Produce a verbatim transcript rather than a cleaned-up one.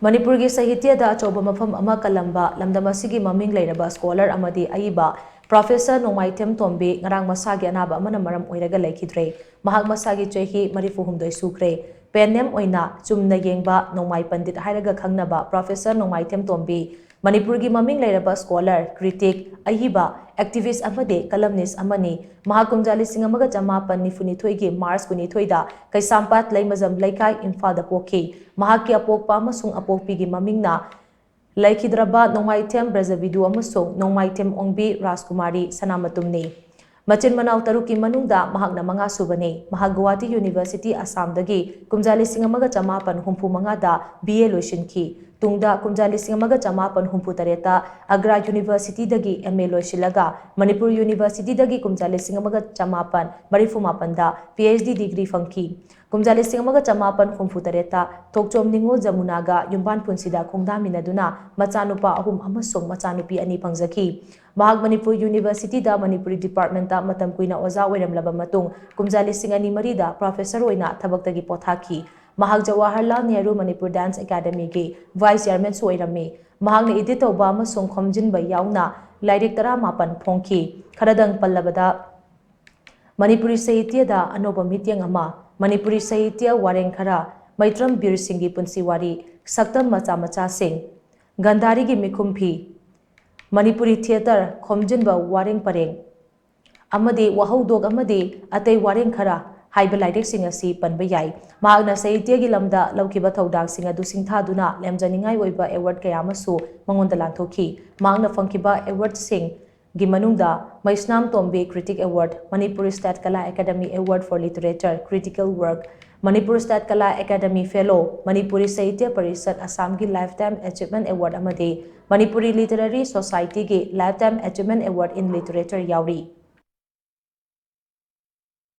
ꯃꯅꯤꯄꯨꯔꯒꯤ ꯁꯥꯍꯤꯇ꯭ꯌꯗ ꯑꯆꯧꯕ ꯃꯐꯝ ꯑꯃ ꯀꯜꯂꯝꯕ ꯂꯝꯗꯝ ꯑꯁꯤꯒꯤ ꯃꯃꯤꯡ ꯂꯩꯔꯕ ꯁ꯭ꯀꯣꯂꯔ ꯑꯃꯗꯤ ꯑꯏꯕ ꯄ꯭ꯔꯣꯐꯦꯁꯔ ꯅꯣꯡꯃꯥꯏꯊꯦꯝ ꯇꯣꯝꯕꯤ ꯉꯔꯥꯡ ꯃꯁꯥꯒꯤ ꯑꯅꯥꯕ ꯑꯃꯅ ꯃꯔꯝ ꯑꯣꯏꯔꯒ ꯂꯩꯈꯤꯗ꯭ꯔꯦ꯫ ꯃꯍꯥꯛ ꯃꯁꯥꯒꯤ ꯆꯍꯤ ꯃꯔꯤꯐꯨ ꯍꯨꯝꯗꯣꯏ ꯁꯨꯈ꯭ꯔꯦ꯫ ꯄꯦꯟ ꯅꯦꯝ ꯑꯣꯏꯅ ꯆꯨꯝꯅ ꯌꯦꯡꯕ ꯅꯣꯡꯃꯥꯏ ꯄꯟꯗꯤꯠ ꯍꯥꯏꯔꯒ ꯈꯪꯅꯕ ꯄ꯭ꯔꯣꯐꯦꯁꯔ ꯅꯣꯡꯃꯥꯏꯊꯦꯝ ꯇꯣꯝꯕꯤ ꯃꯅꯤꯄꯨꯔꯒꯤ ꯃꯃꯤꯡ ꯂꯩꯔꯕ ꯁ꯭ꯀꯣꯂꯔ, ꯀ꯭ꯔꯤꯇꯤꯛ, ꯑꯏꯕ, ꯑꯦꯛꯇꯤꯚꯤꯁ ꯑꯃꯗꯤ ꯀꯂꯝꯅꯤꯁ ꯑꯃꯅꯤ꯫ ꯃꯍꯥꯛ ꯀꯨꯝꯖꯥ ꯂꯤꯁꯤꯡ ꯑꯃꯒ ꯆꯃꯥꯄꯟ ꯅꯤꯐꯨ ꯅꯤꯊꯣꯏꯒꯤ ꯃꯥꯔꯆ ꯀꯨꯟꯅꯤꯊꯣꯏꯗ ꯀꯩꯁꯥꯝꯄꯥꯠ ꯂꯩꯃꯖꯝ ꯂꯩꯀꯥꯏ, ꯏꯝꯐꯥꯜꯗ ꯄꯣꯛꯈꯤ꯫ ꯃꯍꯥꯛꯀꯤ ꯑꯄꯣꯛꯄ ꯑꯃꯁꯨꯡ ꯑꯄꯣꯛꯄꯤꯒꯤ ꯃꯃꯤꯡꯅ ꯂꯩꯈꯤꯗ꯭ꯔꯕ ꯅꯣꯡꯃꯥꯏꯊꯦꯝ ꯕ꯭ꯔꯖꯕꯤꯗꯨ ꯑꯃꯁꯨꯡ ꯅꯣꯡꯃꯥꯏꯊꯦꯝ ꯑꯣꯡꯕꯤ ꯔꯥꯖꯀꯨꯃꯥꯔꯤ ꯁꯅꯥꯃꯇꯨꯝꯅꯤ꯫ ꯃꯆꯤꯟ ꯃꯅꯥꯎ ꯇꯔꯨꯛꯀꯤ ꯃꯅꯨꯡꯗ ꯃꯍꯥꯛꯅ ꯃꯉꯥ ꯁꯨꯕꯅꯤ꯫ ꯃꯍꯥꯛ ꯒꯨꯋꯥꯍꯥꯇꯤ ꯌꯨꯅꯤꯚꯔꯁꯤꯇꯤ, ꯑꯁꯥꯝꯗꯒꯤ ꯀꯨꯝꯖꯥ ꯂꯤꯁꯤꯡ ꯑꯃꯒ ꯆꯃꯥꯄꯟ ꯍꯨꯝꯐꯨ ꯃꯉꯥꯗ ꯕꯤ ꯑꯦ ꯂꯣꯏꯁꯤꯟꯈꯤ꯫ ꯇꯨꯡꯗ ꯀꯨꯝꯖꯥ ꯂꯤꯁꯤꯡ ꯑꯃꯒ ꯆꯃꯥꯄꯟ ꯍꯨꯝꯐꯨ ꯇꯔꯦꯠꯇ ꯑꯒ꯭ꯔꯥ ꯌꯨꯅꯤꯚꯔꯁꯤꯇꯤꯗꯒꯤ ꯑꯦꯝ ꯑꯦ ꯂꯣꯏꯁꯤꯜꯂꯒ ꯃꯅꯤꯄꯨꯔ ꯌꯨꯅꯤꯚꯔꯁꯤꯇꯤꯗꯒꯤ ꯀꯨꯝꯖꯥ ꯂꯤꯁꯤꯡ ꯑꯃꯒ ꯆꯃꯥꯄꯟ ꯃꯔꯤꯐꯨ ꯃꯥꯄꯟꯗ ꯄꯤ ꯑꯩꯆ ꯗꯤ ꯗꯤꯒ꯭ꯔꯤ ꯐꯪꯈꯤ꯫ ꯀꯨꯝꯖꯥ ꯂꯤꯁꯤꯡ ꯑꯃꯒ ꯆꯃꯥꯄꯟ ꯍꯨꯝꯐꯨ ꯇꯔꯦꯠꯇ ꯊꯣꯛꯆꯣꯝ ꯅꯤꯉꯣꯜ ꯖꯃꯨꯅꯥꯒ ꯌꯨꯝꯕꯥꯟ ꯄꯨꯟꯁꯤꯗ ꯈꯣꯡꯗꯥꯃꯤꯟꯅꯗꯨꯅ ꯃꯆꯥꯅꯨꯄꯥ ꯑꯍꯨꯝ ꯑꯃꯁꯨꯡ ꯃꯆꯥꯅꯨꯄꯤ ꯑꯅꯤ ꯐꯪꯖꯈꯤ꯫ ꯃꯍꯥꯛ ꯃꯅꯤꯄꯨꯔ ꯌꯨꯅꯤꯚꯔꯁꯤꯇꯤꯗ ꯃꯅꯤꯄꯨꯔꯤ ꯗꯤꯄꯥꯔꯠꯃꯦꯟꯇ ꯃꯇꯝ ꯀꯨꯏꯅ ꯑꯣꯖꯥ ꯑꯣꯏꯔꯝꯂꯕ ꯃꯇꯨꯡ, ꯀꯨꯝꯖꯥ ꯂꯤꯁꯤꯡ ꯑꯅꯤ ꯃꯔꯤꯗ ꯄ꯭ꯔꯣꯐꯦꯁꯔ ꯑꯣꯏꯅ ꯊꯕꯛꯇꯒꯤ ꯄꯣꯊꯥꯈꯤ꯫ ꯃꯍꯥꯛ ꯖꯋꯥꯍꯔꯂꯥꯜ ꯅꯦꯍꯔꯨ ꯃꯅꯤꯄꯨꯔ ꯗꯥꯟꯁ ꯑꯦꯀꯥꯗꯃꯤꯒꯤ ꯚꯥꯏꯁ ꯆꯤꯌꯥꯔꯃꯦꯟꯁꯨ ꯑꯣꯏꯔꯝꯃꯤ꯫ ꯃꯍꯥꯛꯅ ꯏꯗꯤꯠ ꯇꯧꯕ ꯑꯃꯁꯨꯡ ꯈꯣꯝꯖꯤꯟꯕ ꯌꯥꯎꯅ ꯂꯥꯏꯔꯤꯛ ꯇꯔꯥꯃꯥꯄꯟ ꯐꯣꯡꯈꯤ꯫ ꯈꯔꯗꯪ ꯄꯜꯂꯕꯗ, ꯃꯅꯤꯄꯨꯔꯤ ꯁꯥꯍꯤꯇ꯭ꯌꯗ ꯑꯅꯧꯕ ꯃꯤꯠꯌꯦꯡ ꯑꯃ, ꯃꯅꯤꯄꯨꯔꯤ ꯁꯥꯍꯤꯇ꯭ꯌ ꯋꯥꯔꯦꯡ ꯈꯔ, ꯃꯩꯇ꯭ꯔꯝ ꯕꯤꯔ ꯁꯤꯡꯒꯤ ꯄꯨꯟꯁꯤ ꯋꯥꯔꯤ, ꯁꯛꯇꯝ ꯃꯆꯥ ꯃꯆꯥꯁꯤꯡ, ꯒꯟꯙꯥꯔꯤꯒꯤ ꯃꯤꯈꯨꯝꯐꯤ, ꯃꯅꯤꯄꯨꯔꯤ ꯊꯤꯌꯦꯇꯔ ꯈꯣꯝꯖꯤꯟꯕ ꯋꯥꯔꯦꯡ ꯄꯔꯦꯡ, ꯑꯃꯗꯤ ꯋꯥꯍꯧꯗꯣꯛ ꯑꯃꯗꯤ ꯑꯇꯩ ꯋꯥꯔꯦꯡ ꯈꯔ ꯍꯥꯏꯕ ꯂꯥꯏꯔꯤꯛꯁꯤꯡ ꯑꯁꯤ ꯄꯟꯕ ꯌꯥꯏ꯫ ꯃꯍꯥꯛꯅ ꯁꯥꯍꯤꯇ꯭ꯌꯒꯤ ꯂꯝꯗ ꯂꯧꯈꯤꯕ ꯊꯧꯗꯥꯡꯁꯤꯡ ꯑꯗꯨ ꯁꯤꯡꯊꯥꯗꯨꯅ ꯂꯦꯝꯖꯅꯤꯡꯉꯥꯏ ꯑꯣꯏꯕ ꯑꯦꯋꯥꯔꯗ ꯀꯌꯥ ꯑꯃꯁꯨ ꯃꯉꯣꯟꯗ ꯂꯥꯟꯊꯣꯛꯈꯤ꯫ ꯃꯍꯥꯛꯅ ꯐꯪꯈꯤꯕ ꯑꯦꯋꯥꯔꯗꯁꯤꯡꯒꯤ ꯃꯅꯨꯡꯗ Meisnam Tombi critic award, Manipuri state Kala Akademi award for literature, critical work, Manipur state Kala Akademi fellow, Manipuri Sahitya Parishad ꯑꯁꯥꯝꯒꯤ ꯂꯥꯏꯐꯇꯥꯏꯝ ꯑꯦꯆꯤꯚꯃꯦꯟꯠ ꯑꯦꯋꯥꯔꯗ ꯑꯃꯗꯤ ꯃꯅꯤꯄꯨꯔꯤ ꯂꯤꯇꯔꯦꯔꯤ ꯁꯣꯁꯥꯏꯇꯤꯒꯤ lifetime achievement award in literature ꯌꯥꯎꯔꯤ꯫